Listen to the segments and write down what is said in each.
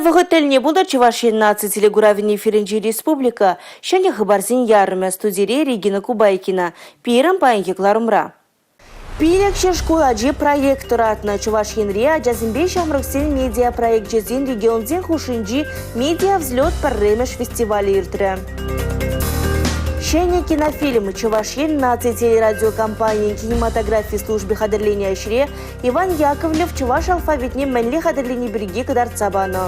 Вӑхӑт тӗлне пултӑр Чӑваш Ен наци телекуравӗн эфирӗнчи республика ҫӗнӗ хыпарсен ярӑмӗ. Студире Регина Кубайкина. Пирӗн паянхи кӑларӑмра. 500 шкул ачи проект тӑратнӑ. Чӑваш Енре ачасемпе ҫамрӑксен медиапроекчӗсен регионсен хушшинчи «Медиавзлет» пӗрремӗш фестивалӗ иртрӗ. Ҫӗнӗ кинофильм Чӑваш Ен наци телерадиокомпанийӗн кинематографи служби хатӗрленӗ ӗҫре Иван Яковлев чӑваш алфавитне мӗнле хатӗрлени пирки кӑтартса панӑ.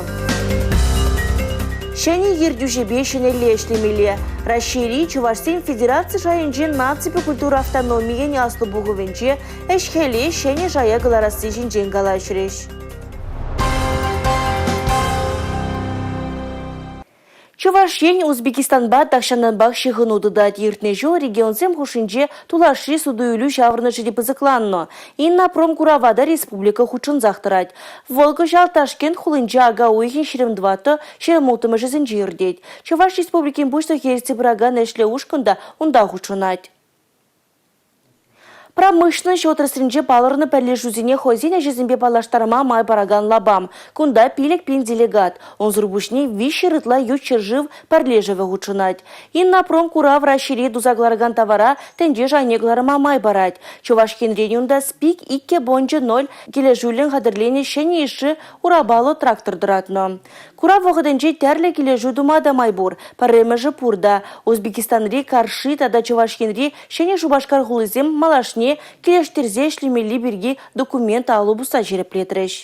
Ҫӗнӗ ертӳҫӗпе ҫӗнӗлле ӗҫлемелле. Раҫҫейри чӑвашсен федераци шайӗнчи наципе культура автономийӗн аслӑ пухӑвӗнче ӗҫ-хӗле ҫӗнӗ шая кӑларасси ҫинчен калаҫрӗҫ. Чӑваш Ен Узбекистанпа тахҫантанпах ҫыхӑну тытать. Иртнӗ ҫул регионсем хушшинче тулашри суту-илӳ ҫаврӑнӑшӗ те пысӑкланнӑ. Иннопром курава та республика хутшӑнсах тӑрать. Вӑл кӑҫал Ташкент хулинче ака уйӑхӗн 24 26-мӗшӗсенче иртет. Чӑваш Республикин Пуҫлӑхӗ ертсе пыракан ӗҫлӗ ушкӑн та унта хутшӑнать. Промышленноҫ отраслӗнче палӑрнӑ пӗрлешӳсене хӑйсен ӗҫӗсемпе паллаштарма май паракан лапам. Кунта 5000 делегат, унсӑр пуҫне 300 ытла ют ҫӗршыв пӗрлешӗвӗ хутшӑнать. Иннопром курав Раҫҫейре туса кӑларакан тавара тӗнче шайне кӑларма май парать. Чӑваш Енрен унта СПИК иккӗ бончӗ ноль килӗшӳллӗн хатӗрленӗ ҫӗнӗ йышши урапаллӑ трактор тӑратнӑ. Курав вӑхӑтӗнче тӗрлӗ килӗшӳ тума та май пур. Пӗрремӗшӗ пур та. Узбекистанри Карши тата Чӑваш Енри Ҫӗнӗ Шупашкар хулисем малашне килӗштерсе ӗҫлемелли пирки документ алӑ пусса ҫирӗплетрӗҫ.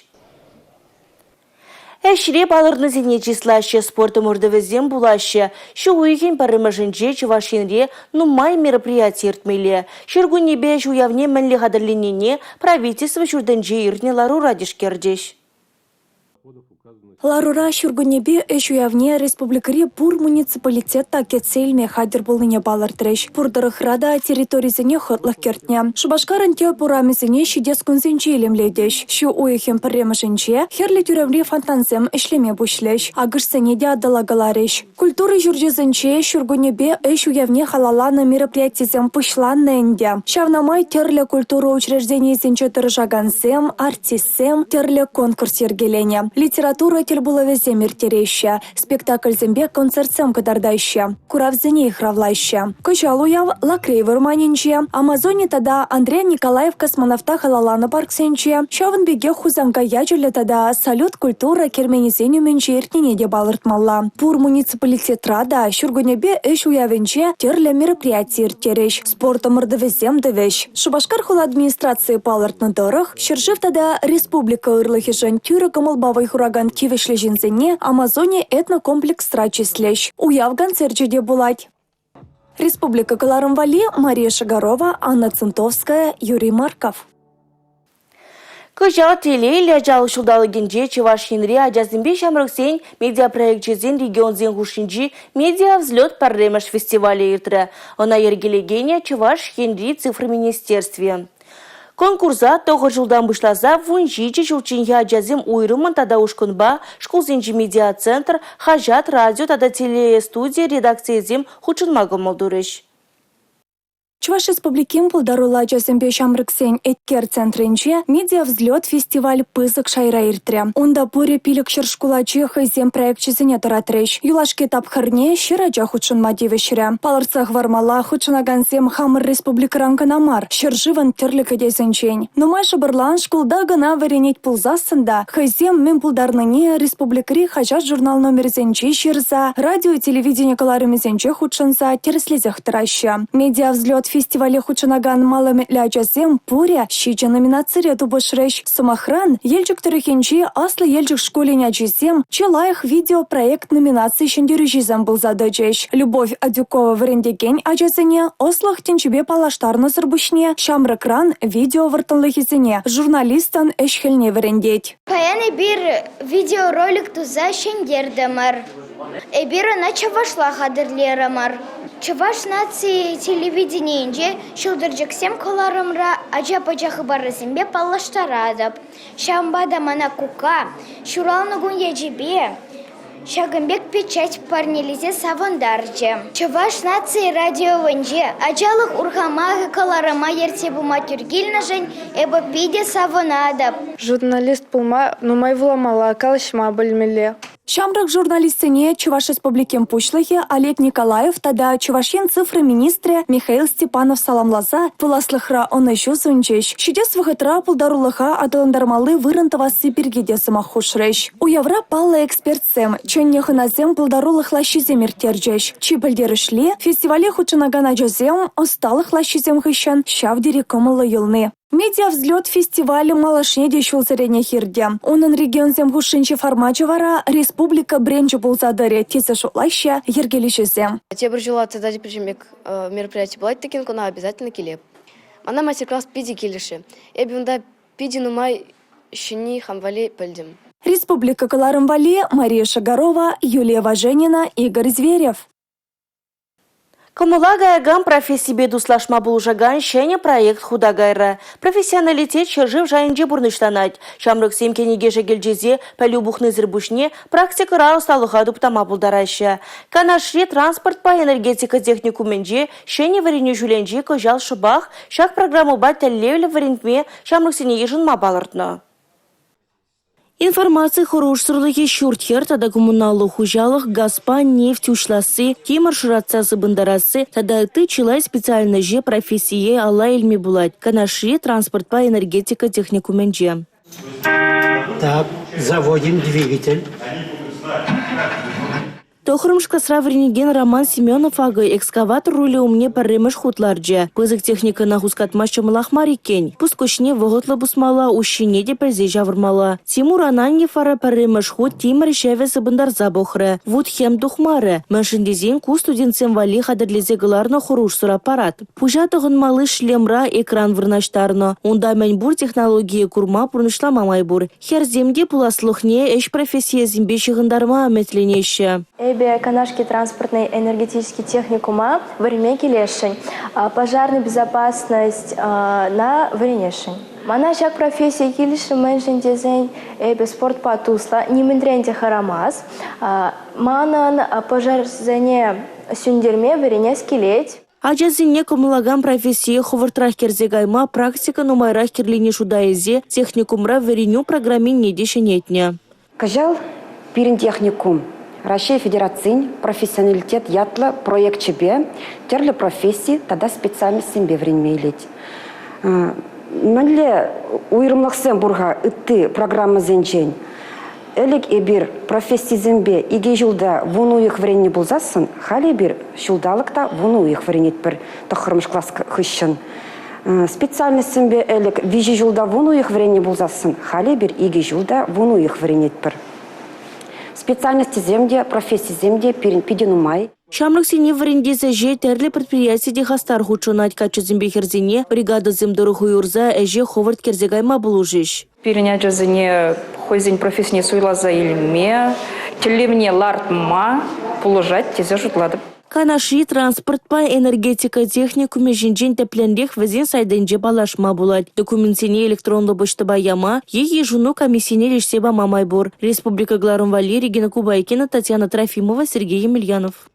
Ӗҫре палӑртнисене чыслаҫҫӗ, спорт ӑмӑртӑвӗсем пулаҫҫӗ. Ҫу уйӑхӗн пӗрремӗшӗнче Чӑваш Енре нумай мероприяти иртмелле. Ҫуркуннепе ӗҫ уявне мӗнле хатӗрленнине Правительство ҫуртӗнче иртнӗ ларура тишкерчӗҫ. Ларура ҫуркуннепе ӗҫ уявне республикӑри пур муниципалитет та кӗтсе илме хатӗр пулнине палӑртрӗҫ. Пур тӑрӑхра та территорисене хӑтлӑх кӗртнӗ. Шупашкарӑн тӗп урамӗсене ҫитес кунсенче илемлетӗҫ. Ҫу уйӑхӗн пӗрремӗшӗнче Хӗрлӗ тӳремри фонтансем ӗҫлеме пуҫлӗҫ. Акӑшсене те Атӑла кӑларӗҫ. Культура ҫурчӗсенче ҫуркуннепе ӗҫ уявне халалланӑ мероприятисем пуҫланнӑ ӗнтӗ. Ҫавна май тӗрлӗ культура учрежденийӗсенче тӑрӑшакансем, артистсем тӗрлӗ конкурс йӗркеленӗ, литература тӗлпулӑвӗсем ирттереҫҫӗ, спектакльсемпе концертсем кӑтартаҫҫӗ, куравсене йыхравлаҫҫӗ. Кӑҫал уяв Лакрей вӑрманӗнче, Амазони тата Андриян Николаев космонавта халалланӑ парксенче, ҫавӑн пекех Хусанкай ячӗллӗ тата Салют культура керменӗсен умӗнче иртнине те палӑртмалла. Пур муниципалитетра та ҫуркуннепе ӗҫ уявӗнче тӗрлӗ мероприяти ирттерӗҫ, спорт ӑмӑртӑвӗсем тӑвӗҫ. Шупашкар хула администрацийӗ палӑртнӑ тӑрӑх, ҫӗршыв тата республика ырлӑхӗшӗн тӳрӗ кӑмӑлпа вӑй хуракан тивӗҫлӗ ҫынсене Амазони этнокомплексра чыслӗҫ. Уяв концерчӗ те пулать. Республика кӑларӑм валли Мария Шагарова, Анна Центовская, Юрий Марков. Кӑҫал телейлӗ ачалӑх ҫулталӑкӗнче Чӑваш Енре ачасемпе ҫамрӑксен медиапроекчӗсен регионсен хушшинчи «Медиавзлет» пӗрремӗш фестивалӗ иртрӗ. Ӑна йӗркелекенӗ Чӑваш Енри цифра министерстви. Конкурса 9 ҫултан пуҫласа 17 ҫулчченхи ачасем уйрӑммӑн тата ушкӑнпа шкулсенчи медиацентр, хаҫат, радио тата телестуди редакцийӗсем хутшӑнма кӑмӑл турӗҫ. Чӑваш Республикин пултаруллӑ ачасемпе ҫамрӑксен «Эткер» центрӗнче «Медиавзлет» фестиваль пысӑк шайра иртрӗ. Унта пурӗ 500 шкул ачи хӑйсен проекчӗсене тӑратрӗҫ. Юлашки тапхӑрне 100 ача хутшӑнма тивӗҫрӗ. Палӑртса хӑвармалла, хутшӑнакансем хамӑр республикӑран кӑна мар, ҫӗршывӑн тӗрлӗ кӗтесӗнчен. Нумай шӑпӑрлан шкулта кӑна вӗренет пулсассӑн та хӑйсем мӗн пултарнине республикӑри хаҫат-журнал номерӗсенче ҫырса, радио-телевидени кӑларӑмӗсенче хутшӑнса тӗрӗслесех тӑраҫҫӗ. «Медиавзлет» фестивале хутшӑнакан мал ӗмӗтлӗ ачасем пурӗ ҫичӗ номинацире тупӑшрӗҫ. Сӑмахран, Елчӗк тӑрӑхӗнчи Аслӑ Елчӗк шкулӗн ачисем «Чи лайӑх видеопроект» номинаци ҫӗнтерӳҫисем пулса тӑчӗҫ. Любовь Адюкова вӗрентекен ачасене ӑслӑх тӗнчипе паллаштарнӑсӑр пуҫне ҫамрӑкран видео вӑрттӑнлӑхӗсене, журналистӑн ӗҫ-хӗлне вӗрентет. Паян эпир видеоролик туса ҫӗнтертӗмӗр. Эпир ӑна чӑвашла хатӗрлерӗмӗр. Чӑваш наци телевиденийӗнче «Ҫӑлтӑрчӑксем» кӑларӑмра ача-пӑча хыпарӗсемпе паллаштаратӑп. Ҫавӑнпа та мана кукка ҫуралнӑ кун ячӗпе ҫакӑн пек печать парнелесе савӑнтарчӗ. Чӑваш наци радиовӗнче «Ачалӑх урхамахӗ» кӑларӑма ертсе пыма тӳр килнӗшӗн эпӗ питӗ савӑнатӑп. Журналист пулма нумай вуламалла, калаҫма пӗлмелле. Ҫамрӑк журналистсене Чӑваш Республикин Пуҫлӑхӗ Олег Николаев тата Чӑваш Ен цифра министрӗ Михаил Степанов саламласа пуласлӑхра ӑнӑҫу сунчӗҫ, ҫитес вӑхӑтра пултарулӑха аталантармалли вырӑн тӑвасси пирки те сӑмах хушрӗҫ. Уявра паллӑ экспертсем, чӗннӗ хӑнасем пултарулӑх лаҫҫисем ирттерчӗҫ. Чи пӗлтерӗшли – фестивале хутшӑнакан ачасем ӑсталӑх лаҫҫисем хыҫҫӑн ҫав тери кӑмӑллӑ юлни. «Медиавзлет» фестиваль малашне те ҫулсеренех иртӗ. Унӑн регионсем хушшинчи формачӗ вара республика бренчӗ пулса тӑрӗ тесе шутлаҫҫӗ йӗркелӳҫӗсем. Тепӗр ҫула тата тепӗр пек мероприяти пулать текен куна обязательно килеп. Мана мастер-класс питӗ килӗшрӗ. Эпӗ унта питӗ нумай ҫӗнни хам валли пӗлтӗм. Республика кӑларӑм валли Мария Шагарова, Юлия Важенина, Игорь Зверев. Кӑмӑла каякан профессипе туслашма пулӑшакан ҫӗнӗ проект хута кайрӗ. Профессионалитет ҫӗршыв шайӗнче пурнӑҫланать. Ҫамрӑксем кӗнеке шӗкӗлчесе пӗлӳ пухнисӗр пуҫне практикӑра ӑсталӑха туптама пултараҫҫӗ. Канашри транспортпа энергетика техникумӗнче ҫӗнӗ вӗренӳ ҫулӗнче кӑҫал шӑпах ҫак программӑпа тӗллевлӗ вӗрентме ҫамрӑксене йышӑнма палӑртнӑ. Информаци хӑрушсӑрлӑхӗ, ҫурт-йӗр тата коммуналлӑ хуҫалӑх, газпа нефть уҫласси, тимӗр шӑратса сыпӑнтарасси тата ытти чылай специальноҫе, профессие алла илме пулать Канашри транспортпа энергетика техникумӗнче. Так, заводим двигатель. Тӑххӑрмӗш класра вӗренекен Роман Семенов акӑ экскаватор рулӗ умне пӗрремӗш хут ларчӗ. Пысӑк техникӑна хускатма ҫӑмӑлах мар иккен. Пускӑчне вӑхӑтлӑ пусмалла, уҫҫине те пӗлсе ҫавӑрмалла. Тимур Ананьев вара пӗрремӗш хут тимӗр ҫӗвӗ сыпӑнтарса пӑхрӗ. Вут-хӗм тухмарӗ. Мӗншӗн тесен ку студентсем валли хатӗрлесе кӑларнӑ хӑрушсӑр аппарат. Пуҫа тӑхӑнмалли шлемра экран вырнаҫтарнӑ. Унта мӗн пур технологие курма, пурнӑҫлама май пур. Хӗрсем те пуласлӑхне ӗҫ профессийӗсемпе ҫыхӑнтарма ӗмӗтленеҫҫӗ. Эпӗ Канашский транспортный энергетический техникума вӗренме килесшӗн, пожарный безопасность на вӗренесшӗн. Мана ҫак професси килӗшрӗ, мӗншӗн тесен эпӗ спортпа туслӑ, нимӗнрен те хӑрамас. Манӑн пожарсене сӳнтерме вӗренес килет. Ачасене кӑмӑллакан профессие хӑвӑртрах кӗрсе кайма практика нумайрах кирлине шута илсе техникумра вӗренӳ программине те ҫӗнетнӗ. Кӑҫал пирӗн техникум Раҫҫей Федерацин профессионалитет ятлӑ проекчӗпе тӗрлӗ професси тата специальноҫсемпе вӗренме илет. Мӗнле уйрӑмлӑхсем пур-ха ытти программӑсенчен? Ӗлӗк эпир профессисемпе икӗ ҫулта вун уйӑх вӗреннӗ пулсассӑн, халь эпир ҫулталӑк та вун уйӑх вӗренетпӗр тӑххӑрмӗш класс хыҫҫӑн. Специальноҫсемпе ӗлӗк виҫӗ ҫулта вун уйӑх вӗреннӗ пулсассӑн, халь эпир икӗ ҫулта вун уйӑх вӗренетпӗр. Специальностисем те, профессисем те пирӗн питӗ нумай. Ҫамрӑксене вӗрентес ӗҫе тӗрлӗ предприяти те хастар хутшӑнать. Каччӑсемпе хӗрсене бригадӑсем тӑрӑх уйӑрса ӗҫе хӑвӑрт кӗрсе кайма пулӑшӗҫ. Пирӗн ачасене хӑйсен профессине суйласа илме, тӗллевне лартма пулӑшать тесе шутлатӑп. Канашри транспортпа энергетика техникумӗ ҫинчен тӗплӗнрех вӗсен сайтӗнче паллашма пулать. Документсене электронлӑ почтӑпа яма е йышӑну комиссине леҫсе пама май пур. Республика кӑларӑм валли Регина Кубайкина, Татьяна Трофимова, Сергей Емельянов.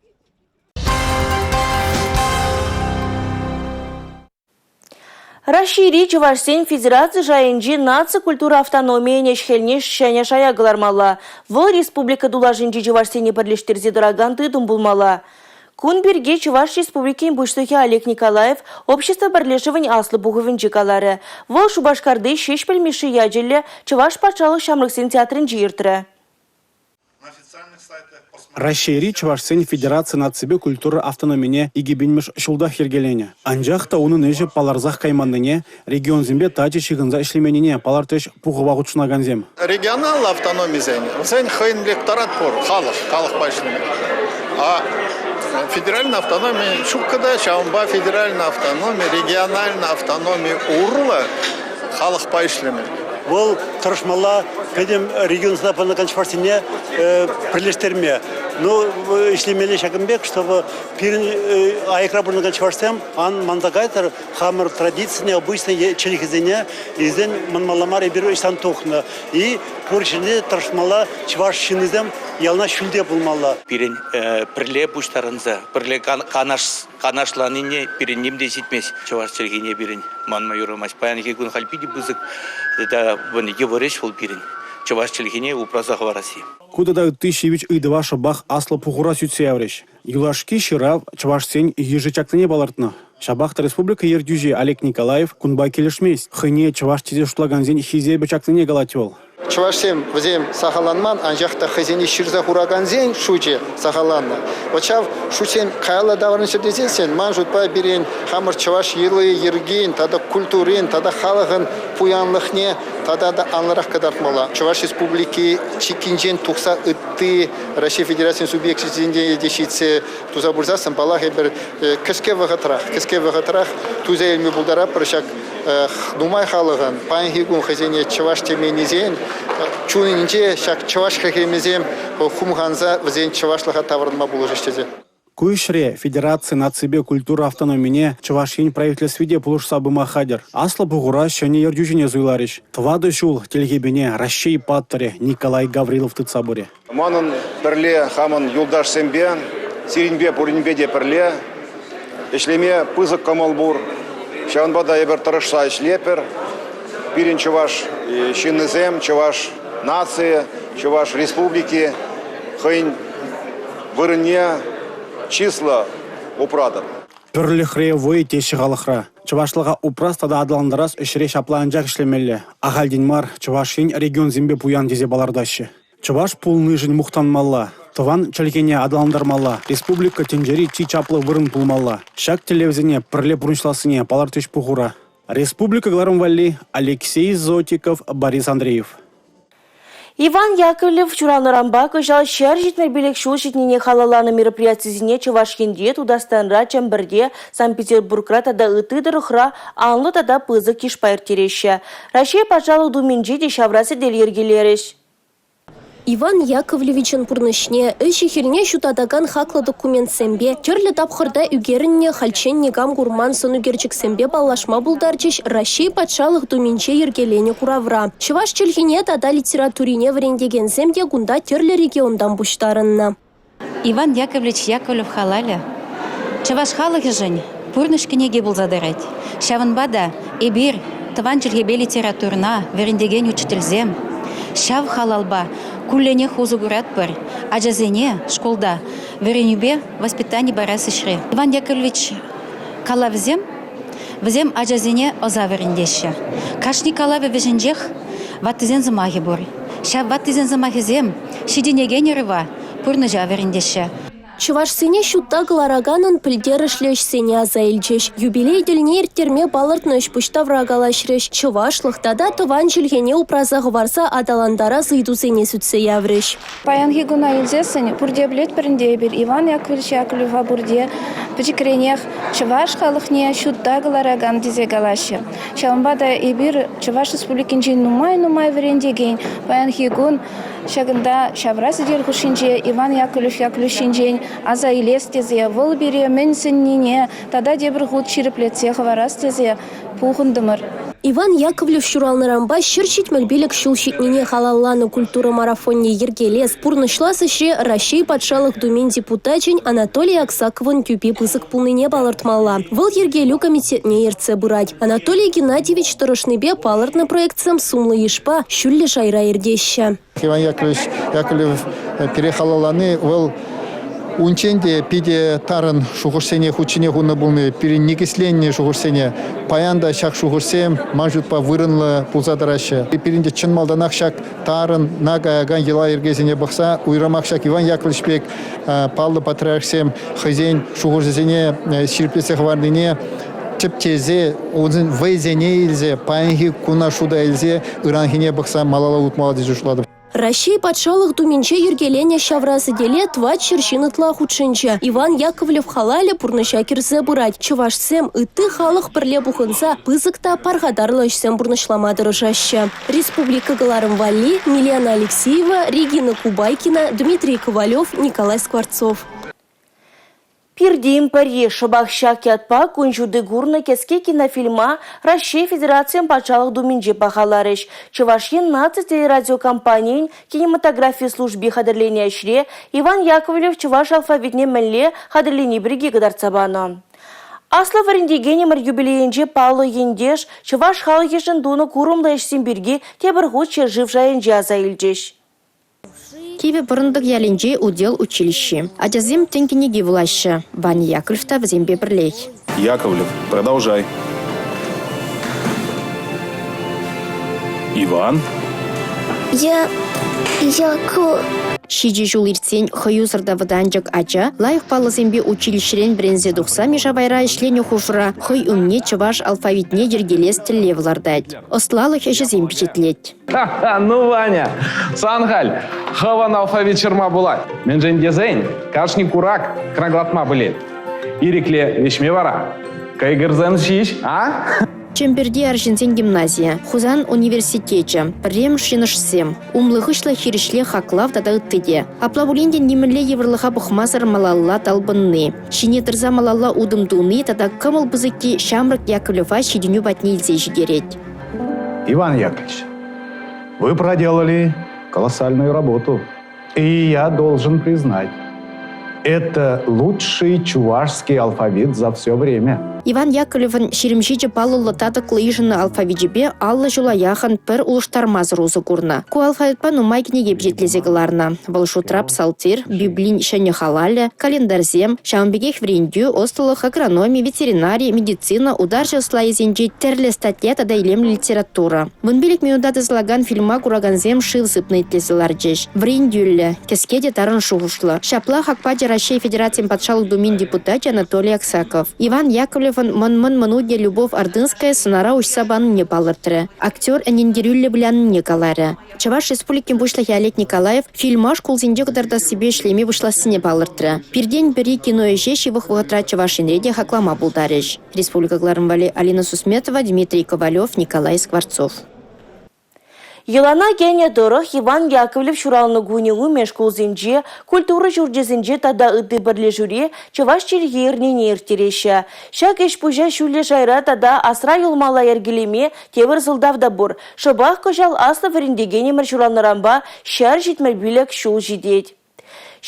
Раҫҫейри чӑвашсен федераци шайӗнчи наци культура автономийӗн ӗҫ-хӗлне ҫӗнӗ шая кӑлармалла. Вӑл республика тулашӗнчи чӑвашсене пӗрлештерсе тӑракан тытӑм пулмалла. Кун пирки Чӑваш Республикин Пуҫлӑхӗ Олег Николаев общество пӗрлешӗвӗн аслӑ пухӑвӗнче каларӗ. Вӑл Шупашкарти Ҫеҫпӗл Мишши ячӗллӗ Чӑваш патшалӑх ҫамрӑксен театрӗнче иртрӗ. Раҫҫейри чӑвашсен федераци наципе культура автономине 2000-мӗш ҫултах йӗркеленӗ. Анчах та унӑн ӗҫӗ палӑрсах кайманнине, регионсемпе тачӑ ҫыхӑнса ӗҫлеменнине палӑртрӗҫ пухӑва хутшӑнакансем. Регионаллӑ автономисен вӗсен хӑйӗн лекторат пур, халӑх, халӑхпа ӗҫлеме. А федеральная автономи ҫуккӑ та, ҫавӑнпа федеральная автономи, региональная автономи урлӑ халӑхпа ӗҫлеме. Вӑл тӑрӑшмалла пӗтӗм регионсена пурӑнакан чӑвашсене пӗрлештерме. Ну, ӗҫлемелле ҫакӑн пек, чтобы пирӗн аякра пурӑнакан чӑвашсем ан манса кайтӑр, хамӑр традицине, обычный чӗлхесене илсен манмалла мар эпир ӑҫтан тухнӑ. И пур ҫӗрте тӑрӑшмалла чӑваш ҫыннисем яланах ҫӳлте пулмалла. Пирӗн пӗрле пуҫтарӑнса, пӗрле канашланине пирӗн ним те ҫитмест. Чӑваш чӗлхине пирӗн манма юрамасть. Паянхи кун халь питӗ пысӑк тата йывӑр ӗҫ вӑл пирӗн. чӑваш чӗлхине упраса хӑварасси. Ку тата ытти ҫивӗч ыйтӑва шӑпах аслӑ пухура сӳтсе яврӗҫ. Юлашки ҫырав чӑвашсен йышӗ чакнине палӑртнӑ. Ҫапах та республика ертӳҫи Олег Николаев кунпа килӗшмест. Хӑйне чӑваш тесе шутлакансен хисепӗ чакнине калать вӑл. Чӑвашсем вӗсем сахалланман, анчах та хӑйсене ҫырса хуракансен шучӗ сахалланнӑ. Вот ҫав шутсем каялла таврӑнччӑр тесессӗн, ман шутпа, пирӗн хамӑр чӑваш йӑли-йӗркин тата культурин тата халӑхӑн пуянлӑхне тата та анлӑрах кӑтартмалла. Чӑваш Республики чиккинчен тухса ытти Раҫҫей Федерацийӗн субъекчӗсене те ҫитсе туса пырсассӑн, паллах, эпир кӗске вӑхӑтрах, кӗске вӑхӑтрах туса илме пултаратпӑр ҫак нумай халӑхӑн паянхи кун хӑйсене чӑваш теменнисен чунӗнче ҫак чӑваш хӗлхемӗсем хумханса вӗсен чӑвашлӑха таврӑнма пулӑшӗҫ тесе. Ку ӗҫре федераци наципе культура автономине Чӑваш Ен Правительстви те пулӑшса пыма хатӗр. Аслӑ пухура ҫӗнӗ ертӳҫӗне суйларӗҫ. 4 ҫул тилхепене Раҫҫей паттӑрӗ Николай Гаврилов тытса пырӗ. Манӑн пӗрле хамӑн юлташсемпе, сирӗнпе пуринпе те пӗрле ӗҫлеме пысӑк кӑмӑл пур. Ҫавӑнпа та эпир тӑрӑшса ӗҫлетпӗр. Пирӗн чӑваш ҫыннисем, чӑваш нацийӗ, Чӑваш Республики хӑйӗн вырӑнне чыслӑ упратӑр. Пӗрлӗхре вӑй теҫҫӗ халӑхра. Чӑвашлӑха упрас тата аталантарас ӗҫре ҫапла анчах ӗҫлемелле. Ахальтен мар Чӑваш Ен регионсемпе пуян тесе палӑртаҫҫӗ. Чӑваш пулнишӗн мухтанмалла, тӑван чӗлхене аталантармалла, республика тӗнчери чи чаплӑ вырӑн пулмалла. Ҫак тӗллевсене пӗрле пурнӑҫлассине палӑртрӗҫ пухура. Республика кӑларӑм валли Алексей Зотиков, Борис Андреев. Иван Яковлев ҫуралнӑранпа кӑҫал 175 ҫул ҫитнине халалланӑ мероприятисене Чӑваш Енре, Тутарстанра, Чӗмпӗрте, Санкт-Петербургра тата ытти тӑрӑхра анлӑ тата пысӑк йышпа ирттереҫҫӗ. Раҫҫей Патшалӑх Думинче те ҫавра сӗтел йӗркелерӗҫ. Иван Яковлевичӑн пурнӑҫне, ӗҫӗ-хӗлне ҫутатакан хаклӑ документсемпе, тӗрлӗ тапхӑрта ӳкерӗннӗ хальччен никам курман сӑн ӳкерчӗксемпе паллашма пултарчӗҫ Раҫҫей Патшалӑх Думинче йӗркеленӗ куравра. Чӑваш чӗлхине тата литературине вӗрентекенсем те кунта тӗрлӗ регионтан пуҫтарӑннӑ. Иван Яковлевич Яковлев халалӗ чӑваш халӑхӗшӗн пурнӑҫ кӗнеки пулса тӑрать. Ҫавӑнпа та эпир тӑван чӗлхепе литературӑна вӗрентекен учительсем ҫав халалпа кулленех усӑ куратпӑр, ачасене шкулта вӗренӳпе воспитани парас ӗҫре. Иван Яковлевич калавӗсем вӗсем ачасене ӑса вӗрентеҫҫӗ. Кашни калавӗ вӗҫӗнчех ваттисен сӑмахӗ пур. Ҫав ваттисен сӑмахӗсем ҫитӗнекен ӑрӑва пурнӑҫа вӗрентеҫҫӗ. Чӑвашсене ҫутта кӑлараканӑн пӗлтерӗшлӗ ӗҫсене аса илчӗҫ. Юбилей тӗлне ирттерме палӑртнӑ ӗҫ-пуҫ тавра калаҫрӗҫ. Чӑвашлӑх тата тӑван чӗлхене упраса хӑварса аталантарас ыйтусене сӳтсе яврӗҫ. Паянхи куна илсессӗн пурте пӗлетпӗр ӗнтӗ эпир Иван Яковлевич Яковлева пурте пӗчӗкренех чӑваш халӑхне ҫутта кӑларакан тесе калаҫҫӗ. Ҫавӑнпа та эпир Чӑваш Республикинчен нумай-нумай вӗрентекен паянхи кун Ҫакӑнта ҫавра сӗтел хушшинче Иван Яковлев Яковлев ҫинчен аса илес тесе, вӑл пире мӗн сӗннине тата тепӗр хут ҫирӗплетсе хӑварас тесе пухӑнтӑмӑр. Иван Яковлев ҫуралнӑранпа 175 ҫул ҫитнине халалланӑ культура марафонне йӗркелес, пурнӑҫлас ӗҫре Раҫҫей Патшалӑх Думин депутачӗн Анатолий Аксаковӑн тӳпи пысӑк пулнине палӑртмалла. Вӑл йӗркелӳ комитетне ертсе пырать. Анатолий Геннадьевич тӑрӑшнипе палӑртнӑ проектсем сумлӑ йышпа, ҫӳллӗ шайра иртеҫҫӗ. Иван Яковлевич Яковлев пире халаллани вӑл унччен те питӗ тарӑн шухӑшсене хут ҫине хунӑ пулни, пирӗн никӗсленнӗ шухӑшсене паян та ҫак шухӑшсем ман шутпа вырӑнлӑ пулса тӑраҫҫӗ. Пирӗн те чӑн малтанах ҫак тарӑн каякан йӑла-йӗркесене пӑхса уйрӑмах ҫак Иван Яковлевич пек паллӑ патриархсем хӑйсен шухӑшӗсене ҫирӗплетсе хӑварнине тӗпчесе, унӑн вӑйсене илсе, паянхи куна шута илсе ыранхине пӑхса малалла утмалла тесе шутлатӑп. Раҫҫей Патшалӑх Думинче йӗркеленӗ ҫавра сӗтеле 400 ҫын ытла хутшӑнчӗ. Иван Яковлев халалӗ пурнӑҫа кӗрсе пырать. Чӑвашсем, ытти халӑх пӗрле пухӑнса пысӑк та пархатарлӑ ӗҫсем пурнӑҫлама тӑрӑшаҫҫӗ. Республика кӑларӑм валли Милена Алексеева, Регина Кубайкина, Дмитрий Ковалев, Николай Скворцов. Пиртен пӗри шӑпах ҫак ятпа кун ҫути курнӑ кӗске кинофильма Раҫҫей Федерацийӗн Патшалӑх Думинче пахаларӗҫ. Чӑваш Ен наци телерадиокомпанийӗн кинематографи служби хатӗрленӗ ӗҫре Иван Яковлев чӑваш алфавитне мӗнле хатӗрлени пирки кӑтартса панӑ. Аслӑ вӗрентекенӗмӗр юбилейӗнче паллӑ ентеш чӑваш халӑхӗшӗн тунӑ курӑмлӑ ӗҫсем пирки тепӗр хут ҫӗршыв шайӗнче аса илчӗҫ. Кивӗ Пӑрӑнтӑк ялӗнчи удел училищи. Ачасем тӗн кӗнеки вулаҫҫӗ. Ваня Яковлев та вӗсемпе пӗрлех. Яковлев, продолжай. Иван? Я... Яко... Ҫичӗ ҫул иртсен хӑюсӑр та вӑтанчӑк ача лайӑх паллӑсемпе училищӗрен вӗренсе тухса мишавайра ӗҫленӗ хушӑра хӑй умне чӑваш алфавитне йӗркелес тӗллев лартать. Ӑслалӑх ӗҫӗсем пичетлет. Ну, Ваня, сан халь хӑвӑн алфавит ҫырма пулать. Мӗншӗн тесен кашни курак краглатма пӗлет. Ирӗкле вӗҫме вара кӑйкӑрсем ҫеҫ, а? Чӗмпӗрти арҫынсен гимназийӗ, Хусан университечӗ, пӗрремӗш йӑнӑшсем, умлӑ-хыҫлӑ хирӗҫле хаклав тата ытти те. Апла пулин те нимӗнле йывӑрлӑха пӑхмасӑр малалла талпӑнни, ҫине тӑрса малалла утӑм туни тата кӑмӑл пысӑкки ҫамрӑк Яковлева ҫитӗнӳ патне илсе ҫитерет. Иван Яковлевич, вы проделали колоссальную работу. И я должен признать, это лучший чувашский алфавит за все время. Иван Яковлевӑн 27 паллӑллӑ татӑклӑ йышӑннӑ алфавичӗпе 50 ҫула яхӑн пӗр улӑштармасӑр усӑ курнӑ. Ку алфавитпа нумай кӗнеке пичетлесе кӑларнӑ. Вӑл шутра псалтир, Библин ҫӗнӗ халалӗ, календарьсем, ҫавӑн пекех вӗрентӳ, ӑслӑлӑх, агрономи, ветеринари, медицина, утарҫӑ ӑслайӗсенчи тӗрлӗ статья тата илемлӗ литература. 15 минута тӑсӑлакан фильма куракансем шыв сыпнӑ итлесе ларчӗҫ. Вӗрентӳллӗ, кӗске те тарӑн шухӑшлӑ. Ҫапла хак пачӗ Раҫҫей Федерацийӗн Патшалӑх Думин депутачӗ Анатолий Аксаков. Иван Яковлевӑн мӑн-мӑн мӑнукӗ Любовь Ордынская сӑнара уҫса панине палӑртрӗ. Актер ӗнентерӳллӗ вылянине каларӗ. Чӑваш Республикин Пуҫлӑхӗ Олег Николаев фильма шкулсенче кӑтартассипе ӗҫлеме пуҫлассине палӑртрӗ. Пиртен пӗри кино ӗҫе ҫывӑх вӑхӑтра Чӑваш Енре те хаклама пултарӗҫ. Республика кӑларӑм валли Алина Сусметова, Дмитрий Ковалев, Николай Скворцов. Йӑлана кӗнӗ тӑрӑх Иван Яковлев ҫуралнӑ кунӗ умӗн шкулсенче, культура ҫурчӗсенче тата ытти пӗрлешӳре чӑваш чӗлхи эрнине ирттереҫҫӗ. Ҫак ӗҫ-пуҫа ҫӳллӗ шайра тата асра юлмалла йӗркелеме тепӗр сӑлтав та пур. Шӑпах кӑҫал аслӑ вӗрентекенӗмӗр ҫуралнӑранпа 175 ҫул ҫитет.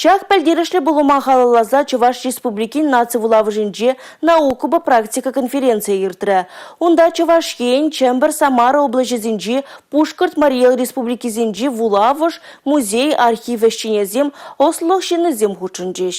Ҫак пӗлтерӗшлӗ пулӑма халалласа Чӑваш Республикин наци вулавӑшӗнче наукӑпа практика конференцийӗ иртрӗ. Унта Чӑваш Ен, Чӗмпӗр, Самара облаҫӗсенчи, Пушкӑрт, Мари Эл республикисенчи вулавӑш, музей, архив ӗҫченӗсем, ӑслӑлӑх ҫыннисем хутшӑнчӗҫ.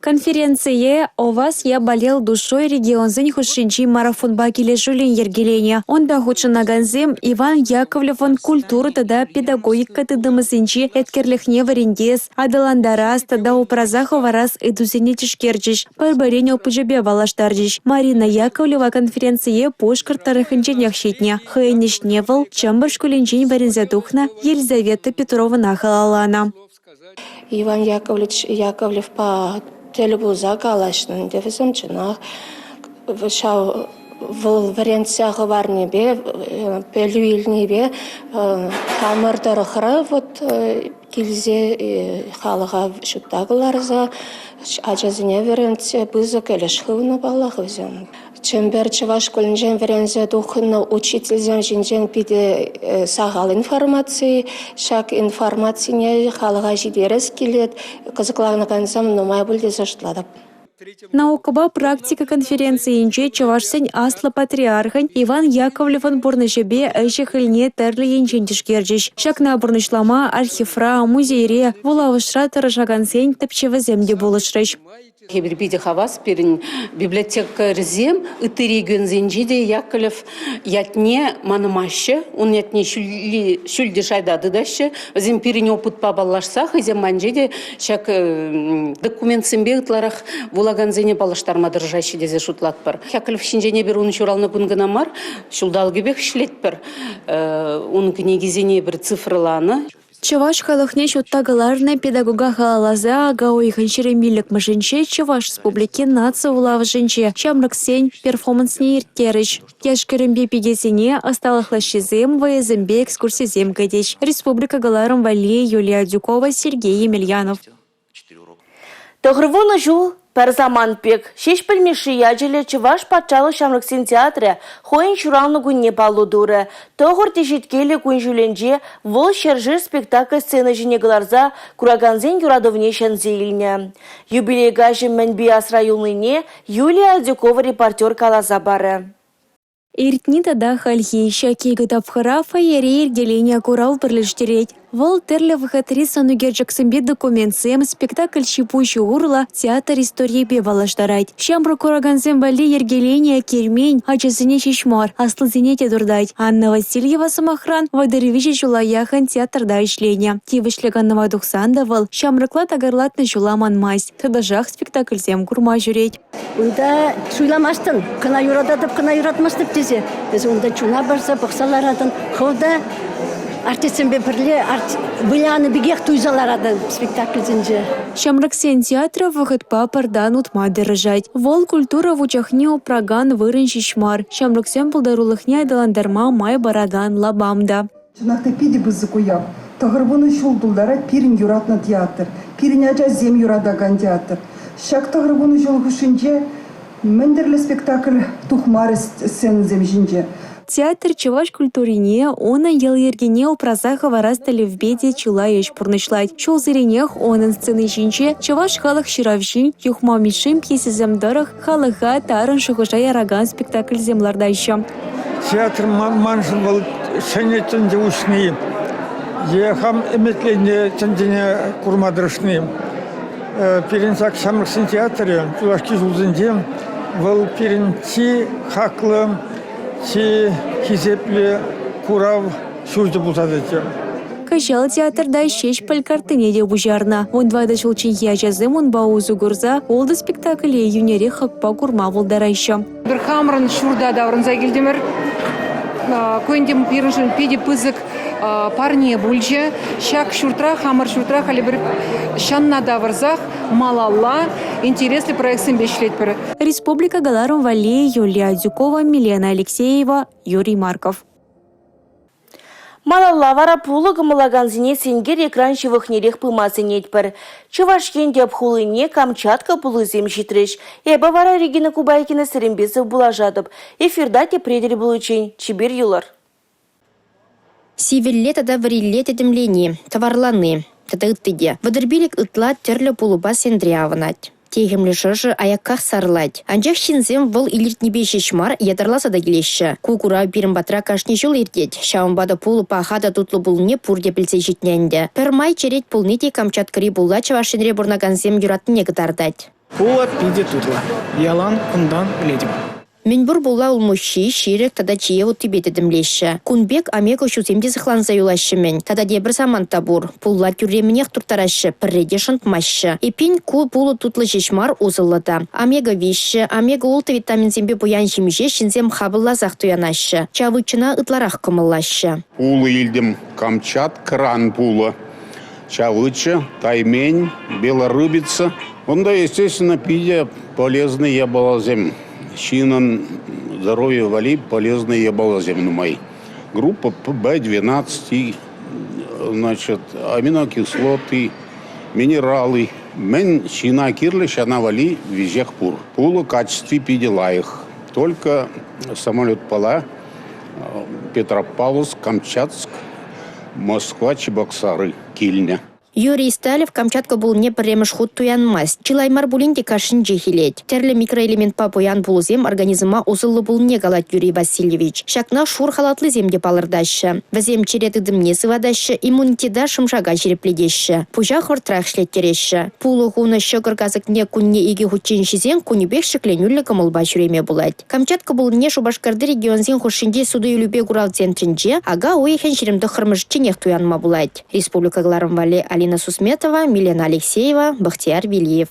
Конференцие «О вас я болел душой» регионсен хушшинчи марафонпа килӗшӳллӗн йӗркеленӗ. Унта хутшӑнакансем Иван Яковлевӑн культура тата педагогика тытӑмӗсенчи еткерлӗхне вӗрентес, аталантарас тата упраса хӑварас ыйтусене тишкерчӗҫ, пӗр-пӗрин опычӗпе паллаштарчӗҫ. Марина Яковлева конференцие Пушкӑрт тӑрӑхӗнченех ҫитнӗ. Хӑйӗн ӗҫне вӑл Чӗмпӗр шкулӗнчен вӗренсе тухнӑ Елизавета Петровӑна халалланӑ. Иван Яковлевич Яковлевпа тӗл пулса калаҫнӑ ӗнтӗ вӗсем чӑнах. Ҫав вӑл вӗрентсе хӑварнипе, пӗлӳ илнипе хамӑр тӑрӑхра вот килсе халӑха ҫутта кӑларса ачасене вӗрентсе пысӑк ӗлӗш хывнӑ паллах вӗсем. Чӗмпӗр чӑваш шкулӗнчен вӗренсе тухнӑ учительсем ҫинчен питӗ сахал информаци. Ҫак информацине халӑха ҫитерес килет. Кӑсӑкланакансем нумай пуль тесе шутлатӑп. Наукӑпа практика конференцийӗнче чӑвашсен аслӑ патриархӗн Иван Яковлевӑн пурнӑҫӗпе ӗҫӗ-хӗлне тӗрлӗ енчен тишкерчӗҫ. Ҫакна пурнӑҫлама архивра, музейре, вулавӑшра тӑрӑшакансен тӗпчевӗсем те пулӑшрӗҫ. Эпир питӗ хавас, пирӗн библиотекарьсем ытти регионсенче те Яковлев ятне манмаҫҫӗ, ун ятне ҫӳлти шайта тытаҫҫӗ. Вӗсем пирӗн опытпа паллашса хӑйсем патӗнче те ҫак документсемпе ытларах вулакансене паллаштарма тӑрӑшаҫҫӗ тесе шутлатпӑр. Яковлев ҫинчен эпир ун ҫуралнӑ кун кӑна мар, ҫулталӑкӗпех ӗҫлетпӗр. Ун кӗнекисене эпир цифрӑланӑ. Чӑваш халӑхне ҫутта кӑларнӑ педагога халалласа ака уйӑхӗн 25-мӗшӗнче Чӑваш Республикин наци вулавӑшӗнче ҫамрӑксен перформансне ирттерӗҫ. Яш-кӗрӗмпе пикесене ӑсталӑх лаҫҫисем, вӑйӑсемпе экскурсисем кӗтӗҫ. Республика кӑларӑм валли Юлия Адюкова, Сергей Емельянов. 90 ҫул пӗр самант пек. Ҫеҫпӗл Мишши ячӗллӗ Чӑваш патшалӑх ҫамрӑксен театрӗ хӑйӗн ҫуралнӑ кунне паллӑ турӗ. Тӑхӑр теҫеткеллӗ кун-ҫулӗнче вӑл ҫӗршер спектакль сцена ҫине кӑларса куракансен юратӑвне ҫӗнсе илнӗ. Юбилей каҫӗ мӗнпе асра юлнине Юлия Адюкова репортер каласа парӗ. Иртни тата хальхи ҫак икӗ тапхӑра фойере йӗркеленӗ курав пӗрлештерет. Вӑл тӗрлӗ вӑхӑтри сӑн ӳкерчӗксемпе документсем, спектакль ҫи-пуҫӗ урлӑ театр историйӗпе паллаштарать. Ҫамрӑк куракансем валли йӗркеленӗ кермен ачасене ҫеҫ мар, аслисене те туртать. Анна Васильева, сӑмахран, 33 ҫула яхӑн театрта ӗҫленӗ. Тивӗҫлӗ канӑва тухсан та вӑл ҫамрӑкла такӑрлатнӑ ҫула манмасть, тӑтӑшах спектакльсем курма ҫӳрет. Унта суйламастӑн, кӑна юрататӑп, кӑна юратмастӑп тесе. Эсӗ унта чуна парса пӑхса ларатӑн. Хӑв та артистсемпе пӗрле вылянӑ пекех туйса ларатӑн спектакльсенче. Ҫамрӑксен театрӗ вӑхӑтпа пӗртан утма тӑрӑшать. Вӑл культура вучахне упракан вырӑн ҫеҫ мар, ҫамрӑксен пултарулӑхне аталантарма май паракан лапам та. Чӑнах та питӗ пысӑк уяв. 90 ҫул тултарать пирӗн юратнӑ театр, пирӗн ачасем юратакан театр. Ҫак 90 ҫул хушшинче мӗн тӗрлӗ спектакль тухмарӗ сценӑсем ҫинче. Театр чӑваш культурине, унӑн йӑли-йӗркине упраса хӑварас тӗллевпе те чылай ӗҫ пурнӑҫлать. Ҫулсеренех унӑн сцени ҫинче чӑваш халӑх ҫыравҫин Юхма Мишшин пьесисем тӑрӑх халӑха тарӑн шухӑша яракан спектакльсем лартаҫҫӗ. Театр маншӑн вӑл ҫӗнӗ тӗнче уҫни е хам ӗмӗтленнӗ тӗнчене курма тӑрӑшни. Пирӗн ҫак ҫамрӑксен театрӗ юлашки ҫулсенче вӑл пирӗн чи хаклӑ, чи хисеплӗ курав ҫурчӗ пулса тӑчӗ. Кӑҫал театрта Ҫеҫпӗл карттине те пуҫарнӑ. 14 ҫулчченхи ачасем унпа усӑ курса ултӑ спектакле йӳнӗрех хакпа курма пултараҫҫӗ. Эпир хамӑрӑн ҫурта таврӑнса килтӗмӗр. Ку ӗнтӗ пирӗншӗн питӗ пысӑк парне пулчӗ. Ҫак ҫуртра, хамӑр ҫуртра халӗ пӗр ҫанна тавӑрсах малалла интереслӗ проектсемпе ӗҫлетпӗр. Республика кӑларӑм валли Юлия Адюкова, Милена Алексеева, Юрий Марков. Малалла вара пулӑ кӑмӑллакансене сенкер экран ҫывӑхнерех пыма сӗнетпӗр. Чӑваш Ен тӗп хулине Камчатка пуллисем ҫитрӗҫ. Эпӗ вара Регина Кубайкина сирӗнпе сывпуллашатӑп. Эфирта тепре тӗл пуличчен чипер юлӑр. Сивӗлле тата вӗрилле тӗтӗмлени, тӑварлани тата ытти те. 35 ытла тӗрлӗ пулӑпа сентре авӑнать. Техӗмлӗ шӑршӑ аякках сарӑлать. Анчах ҫынсем вӑл илӗртнипе ҫеҫ мар, ятарласа та килеҫҫӗ. Ку курав пирӗн патра кашни ҫул иртет. Ҫавӑнпа та пулӑ паха та тутлӑ пулнине пурте пӗлсе ҫитнӗ ӗнтӗ. Пӗрмай черет пулни те Камчаткӑри пулла Чӑваш Енре пурӑнакансем юратнине кӑтартать. Пулӑ питӗ тутлӑ. Ялан кунтан илетӗп. Мӗнпур пулла улмуҫҫи, ҫирӗк тата чие уттипе тӗтӗмлеҫҫӗ. Кун пек омега ҫусем те сыхланса юлаҫҫӗ-мӗн. Тата тепӗр самант та пур. Пулла тӳрремӗнех турттараҫҫӗ, пӗрре те шӑнтмаҫҫӗ. Эппин, ку пулӑ тутлӑ ҫеҫ мар, усӑллӑ та. Омега-3, омега-6 витаминсемпе пуян ҫимӗҫе ҫынсем хапӑлласах туянаҫҫӗ. Чавычӑна ытларах кӑмӑллаҫҫӗ. Пулӑ илтӗм. Камчаткӑран пулӑ. Чавыча, таймень, белорыбица. Унта, естественно, питӗ полезный япаласем. Ҫыннӑн здоровье валли полезные япаласем нумай. Группа Б12, значит, аминокислоты, минералы. Мӗн ҫына кирлӗ, ҫана валли веҫех пур. Пулӑ качестви питӗ лайӑх. Только самолетпала Петропавловск, Камчатск, Москва, Чебоксары килнӗ. Юрий Сталев Камчатка пуллине пӗрремӗш хут туянмасть. Чылай мар пулин те кашнинчех илет. Тӗрлӗ микроэлементпа пуян пулӑсем организма усӑллӑ пулнине калать Юрий Васильевич. Ҫакна шур халатлисем те палӑртаҫҫӗ. Вӗсем чӗре тытӑмне сыватаҫҫӗ, иммунитета шӑмшака ҫирӗплетеҫҫӗ. Пуҫа хӑвӑртрах ӗҫлеттереҫҫӗ. Пулӑ хунӑ ҫӑкӑр касӑкне кунне икӗ хутчен ҫисен кунӗпех ҫӗкленӳллӗ кӑмӑлпа ҫӳреме пулать. Камчатка пуллине Шупашкарти регионсен хушшинчи суту-илӳпе курав центрӗнче ака уйӑхӗн 29-мӗшӗчченех туянма пулать. Республика кӑларӑм валли Алина Сусметова, Милена Алексеева, Бахтияр Велиев.